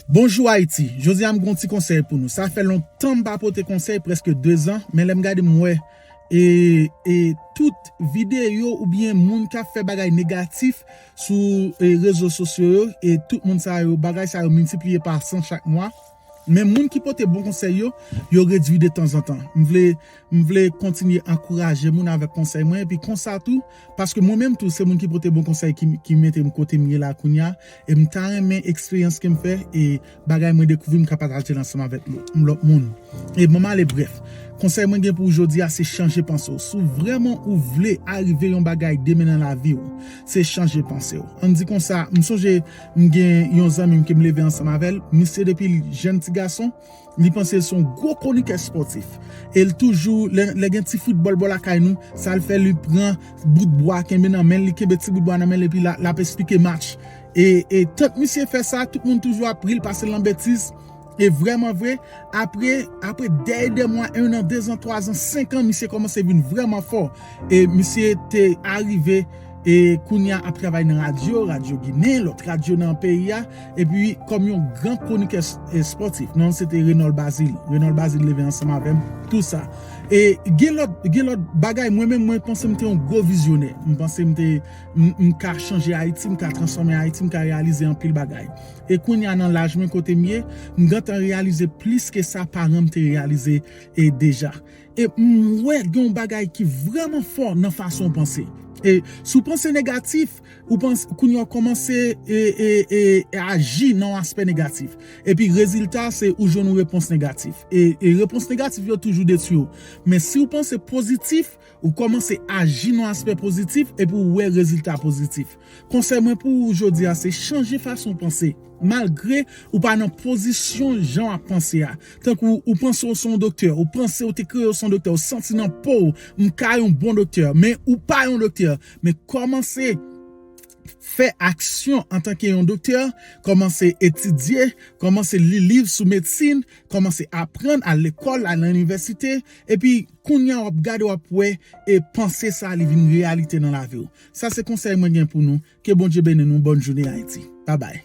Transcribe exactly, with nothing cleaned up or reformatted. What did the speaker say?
Bonjou Ayiti, jodi a m gen yon ti konsèy pou nou. Sa fè lontan m pa pote konsèy, prèske dezan, men lè m gade m wè e, e tout videyo oubyen moun k ap fè bagay negatif sou e, rezo sosyo yo, e tout moun sa yo, bagay sa yo miltipliye pa san chak mwa. Men moun ki pote bon konsèy yo, yo redui de tanzantan. M vle, m vle kontinye ankouraje moun avèk konsèy mwen, epi konsa tou, paske mwen menm tou, se moun ki pote bon konsèy ki, ki mete m kote m ye la kounye a, e m ta renmen eksperyans ke m fè, e bagay mwen dekouvri, m ka pataje l ansanm avèk lòt, lòt moun. E bon, m ale brèf. Konsèy mwen gen pou ou jodi a, se chanje panse w. Si w vrèman ou vle arive yon bagay demen nan lavi w, se chanje panse w. Ann di konsa, m sonje m gen yon zanmi m ke m leve ansanm avè l. Misye depi l jèn ti gason, li panse l se yon gwo konikè espòtif. E l toujou, lè, lè gen ti foutbòl bò lakay nou, sa l fè, li pran bout bwa, kenbe nan men l, li kenbe ti bout bwa nan men l, epi l a, l ap esplike match. E, e tank misye fè sa, tout moun toujou ap ri l, pase l nan betiz. E vrèman vre, apre, apre dèyè de mwa, en an, dezan, twazan, senkan, misye kòmanse vin vrèman fò. E misye te arive, e kounye a ap travay nan radyo, Radyo Ginen, lòt radyo nan peyi a, epi kòm yon gran konikè s-, e, espòtif. Non, se te Renold Bazil. Renold Bazil leve ansanm avè m, tou sa. E gen lòt, gen lòt bagay, mwen menm, mwen panse m te yon gwo vizyonè. M panse m te, m, m ka chanje Ayiti, m ka transfòme Ayiti, m ka reyalize anpil bagay. E kounye a nan laj mwen kote m ye, m gentan reyalize plis ke sa paran m te reyalize e deja. E m wè gen yon bagay ki vrèman fò nan fason w panse. E si w panse negatif, ou panse, kounye a w kòmanse e, e, e, e aji nan yon aspè negatif. Epi rezilta se ou jwenn yon repons negatif. E, e repons negatif yo toujou detwi w. Men si w panse pozitif, ou kòmanse aji nan aspè pozitif epi ou wè rezilta pozitif. Konsèy mwen pou ou jodi a se chanje fason w panse. Malgre ou pa nan pozisyon jan w ap panse a. Tankou ou panse w se yon doktè, ou panse w te kreye w se yon doktè, ou santi nan po w, m ka yon bon doktè, men ou pa yon doktè. Men kòmanse fè aksyon antanke yon doktè, kòmanse etidye, kòmanse li liv sou medsin, kòmanse aprann, al lekòl, al nan inivèsite, epi kounye a w ap gade, w ap wè, e panse sa li vin reyalite nan lavi w. Sa se konsèy mwen gen pou nou. Ke Bondye beni nou. Bòn jounen Ayiti. Babay.